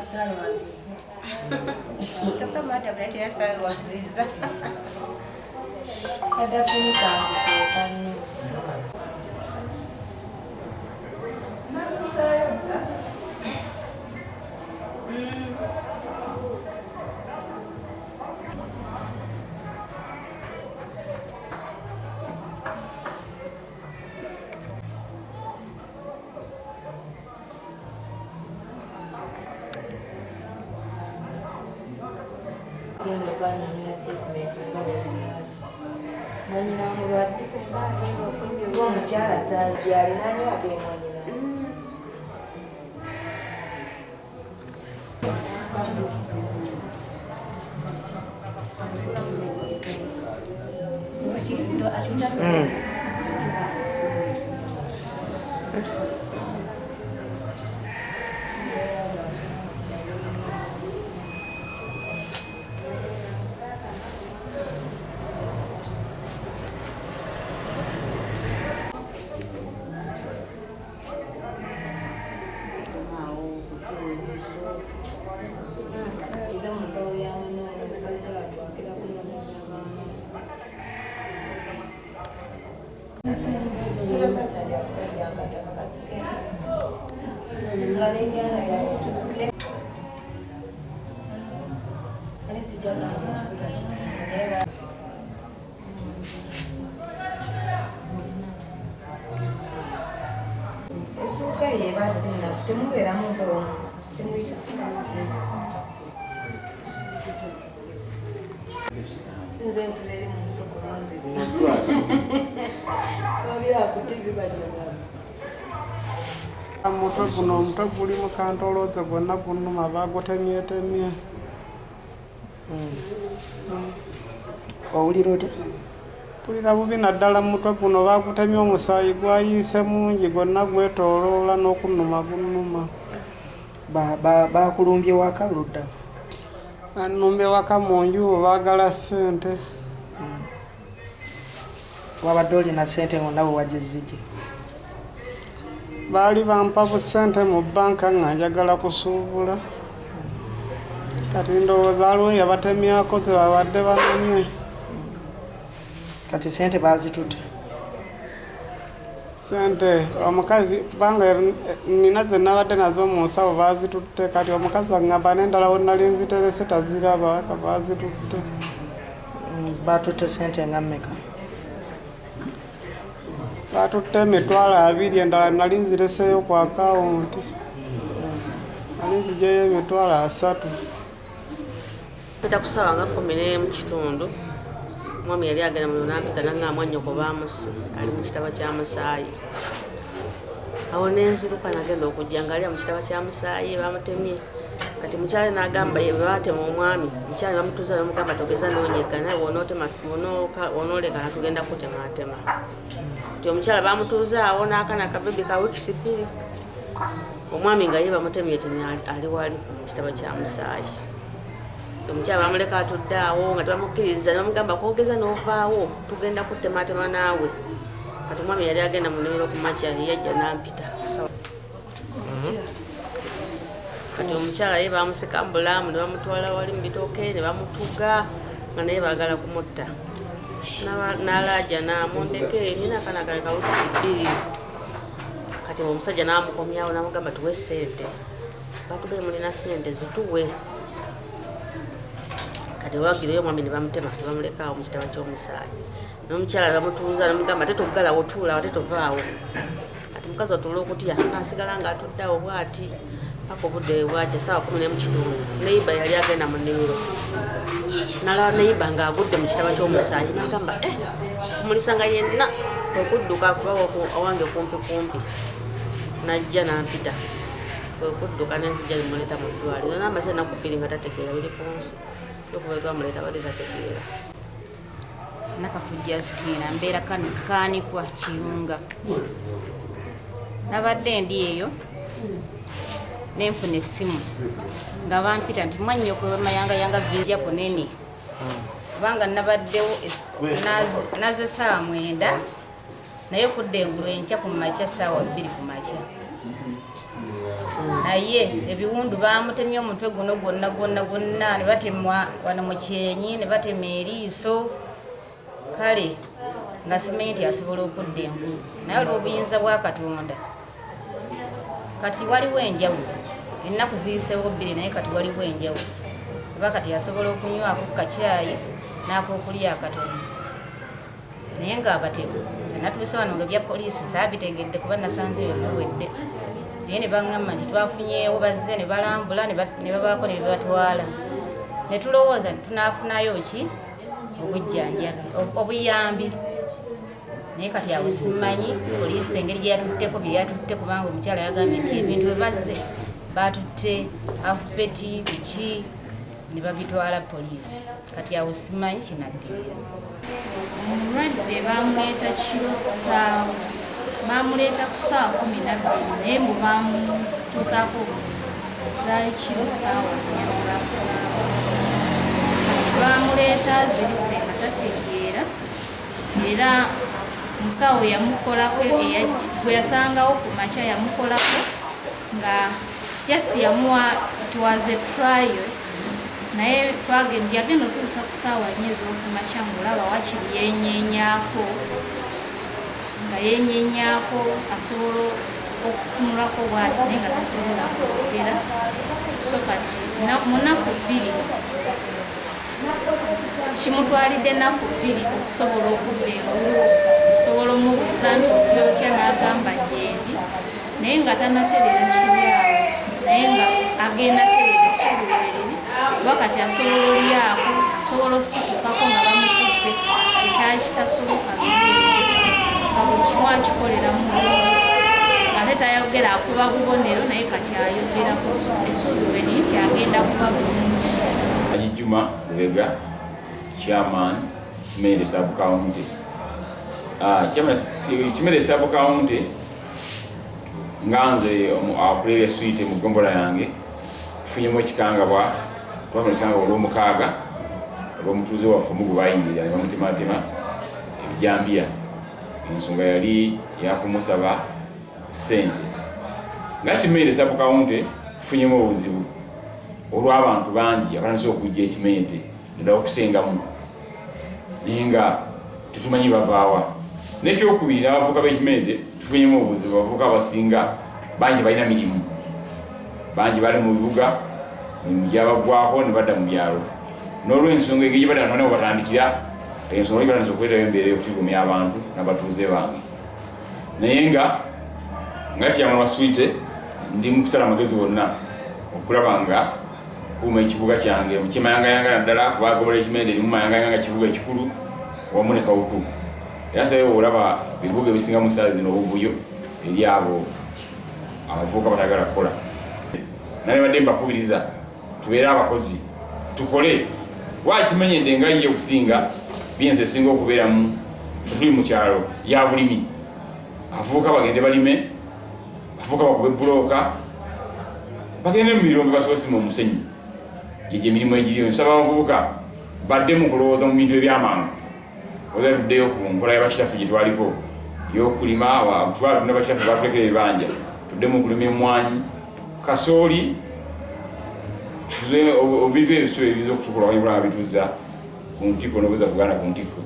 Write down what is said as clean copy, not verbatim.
Saalwaziza. Kyokka madam naye teyasaalwaziza. Kadafuni kange kekanno. Genda okwanyumira statement nga bwe mwanyina mulwadde kuba omukyala yalinanyo ate mwanyina. Iza mu nsawo ya munono omusajja atwakira kunoonyeza abaana. Sasa nti abasajja nga takakasike nga n'ebyana byakutu ate sijjaga nti ekibuga kifunze naye essuuka eyo eba sinnafu temubeeramu mpewo temuyita. Sinze ensula eri mu nsoko nze. Babira ku TV bajogaba. Omutwe guno omutwe guli mu kantolooze gwonna gunnuma bagutemyetemye. Owulira otya? Mpulira bubi naddala mu mutwe guno bagutemye omusaayi gwayiise mungi gwonna gwetooloola n'okunnuma gunnuma. Bakulumbye waka ludda? Bannumbye waka mu nju baagala ssente. Wabadde olina ssente nga nawe wagizigye? Baali bampa busente mu bbanka nga njagala kusuubula. Kati ndowooza aliwo yabatemyako ze babadde banonye. Kati ssente baazitutte? Ssente omukazi kubanga nina ze nabadde nazo mu nsawo baazitutte kati omukazi aŋŋamba n'endala we nali nziterese taziraba ka baazitutte. Baatutte ssente nga mmeka? Baatutte 20,000 endala nali nzireseeyo ku akawunti. Nali nzigyeyo 30,000. Mpita ku ssaawa nga 11:15 omwami yali agenda mu nampita nangamba mwannyoko baamusse ali mu kitaba kya musaayi. Awo ne nziruka nagenda okujja ng'ali mu kitaba kya musaayi bamutemye. Kati mukyala n'agamba ye baatema omwami mukyala bamutuuza bamugamba togeza n'onyega naye bw'onoolekana tugenda kutemaatema. Nti omukyala bamutuuza awo n'akaana akabebi ka wiikisi 2 omwami nga ye bamutemyetemye ali wali mu kitaba kya musaayi. Omukyala bamuleka atudde awo nga tebamukkiriza ne bamugamba kwogeza n'ovaawo tugenda kutematema naawe. Kati omwami yali agenda mu nnimiro ku makya yajja n'ampita. Kati omukyala ye bamusika mbulaamu ne bamutwala wali mu bitooke ne bamutuga nga naye baagala kumutta. N'alaaja n'amundeke nina akaana kange ka wiikisi 2. Kati omusajja n'amukomyawo n'amugamba tuwe ssente. Batugambye mulina ssente zituwe. Kati wagireyo omwami ne bamutema ne bamuleka awo mu kitaba ky'omusaayi. N'omukyala ne bamutuuza ne bamugamba ate toggalawo tuula ate tovaawo. Kati mukazi otuula okutya n'asigala ng'atudde awo bw'ati paka obudde bwakya ssaawa 11:15. Neyiba yali agenda mu nnimiro. Nalaba neyiba ng'agudde mu kitaba ky'omusaayi n'agamba kumulisa nga yenna okudduka kuba awange kumpi kumpi. N'ajja n'ampita kwe kudduka ne nzija ne muleeta mu ddwaliro n'amaze ennaku 2 nga tategeera biri ku nsi. Okuva twamuleeta abadde tategeera. Nakafu Justina mbeera Kaanikwa Kiyunga. Nabadde ndi eyo ne nfuna essimu nga bampita nti mwannyoko Mayangayanga Vijja Kunene kubanga nabaddewo naze ssaawa 9 naye okudda engulu enkya ku makya ssaawa 2 ku makya. Naye ebiwundu bamutemye omutwe guno gwonna gwonna gwonna, ne batemwa wano mu kyenyi, ne batema eriiso. Kale nga simanyi nti asobola okudda engulu, naye olw'obuyinza bwa Katonda kati waliwo enjawulo. Ennaku ziyiseewo 2, naye kati waliwo enjawulo, kuba kati asobola okunywako ku kacyayi n'akokulya akatono. Naye ng'abatemu, nze natuuse wano nga ebya poliisi saabitegedde, kuba nasanze ebyo biwedde, naye ne baŋŋamba nti twafunyeewo, bazze ne balambula ne babaako ne bibatwala, ne tulowooza nti tunaafunayo ki obujjanjabi, obuyambi. Naye kati awo simanyi poliisi engeri gye yatutteko bye yatutte, kubanga omukyala yagambye nti ebintu bwe bazze batutte afupeti biki ne babitwala poliisi. Kati awo simanyi kinaddirira. Omulwadde bamuleeta kiro ssaawa, bamuleeta ku ssaawa 12, naye mbu bamutuusaako obuzibu zaali kiro ssaawa 4. Kati bamuleeta azirise nga tategeera, era musawo yamukolako gwe yasangawo ku makya, yamukolako nga just yamuwa, it was a trial. Naye yagenda otuusa ku ssaawa 4 ez'okumakya ng'olaba wakiri yenyenyaako, nga yenyenyaako, asobola okutunulako bw'ati, naye nga tasobola kwogera. So kati mu nnaku 2, kimutwalidde ennaku 2 okusobola okudda engulu, osobola omubuuza nti oli otya, n'agamba gyendi, naye nga tanatereera kiri awo, naye nga agenda tereera. Essuubi weriri, kuba kati asobola olyako, asobola ositukako nga bamukutte, kyekyali kitasoboka, nga buli kimu akikolera mu buliri, ate tayogera, akuba bubonero, naye kati ayogerako. So essuubi weriri nti agenda kuba bulungi. Haji Juma Lubega, chairman Kimende Sub County. Chairman Kimende Sub County, nga nze akulira eswite mu ggombolola yange, tufunyemu ekikangabwa. Twafuna ekikangabwa olwomukaaga olw'omutuuze waffe omu gwe bayingirira ne bamutematema ebijambiya. Ensonga yali yakumusaba ssente. Nga Kimende Sub County tufunyemu obuzibu olw'abantu bangi abatandise okujja Ekimente, naddala okusengamu, naye nga tetumanyi bavaawa. N'ekyokubiri, n'abavubuka b'Ekimente tufunyemu obuzibu. Abavubuka abasinga bangi balina mirimu, bangi bali mu bibuga, emirimu gyabaggwako ne badda mu byalo. N'olwensonga engeri gye badda nga tebalina batandikira, ensonga batandise okuleetawo embeera ey'okukigumya abantu n'abatuuze bange. Naye nga chairman wa swite, ndi mu kusala amagezi wonna okulaba nga kuuma ekibuga kyange mukimayangayanga, naddala kubagobola Ekimende erimu Mayangayanga, kibuga ekikulu wamu ne Kawuku. Era sabe olaba bibuga ebisinga mu ssaawa zino obuvuyo eri abo abavubuka batagala kukola. Naye badde mbakubiriza tubeere abakozi, tukole. Wakimenyedde nga ye okusinga byensi esinga okubeeramu tetuli mu kyalo ya bulimi. Abavubuka bagende balime, abavubuka bakube bulooka, bagende mu birombe basobole osima omusenyu. Gyegyo emirimu egiriyo. Nsaba abavubuka badde mu kulowooza mu bintu ebyamangu, oza tuddeyo ku nkola y'abakitaffe gye twaliko y'okulima. Twala tunda, bakitaffe batulekera ebibanja, tuddemu okulima emmwanyi, kasooli, ebintu ebyo ebiyinza okutukola wanyubulanga bituzza ku ntikko n'obuza Buganda ku ntikko.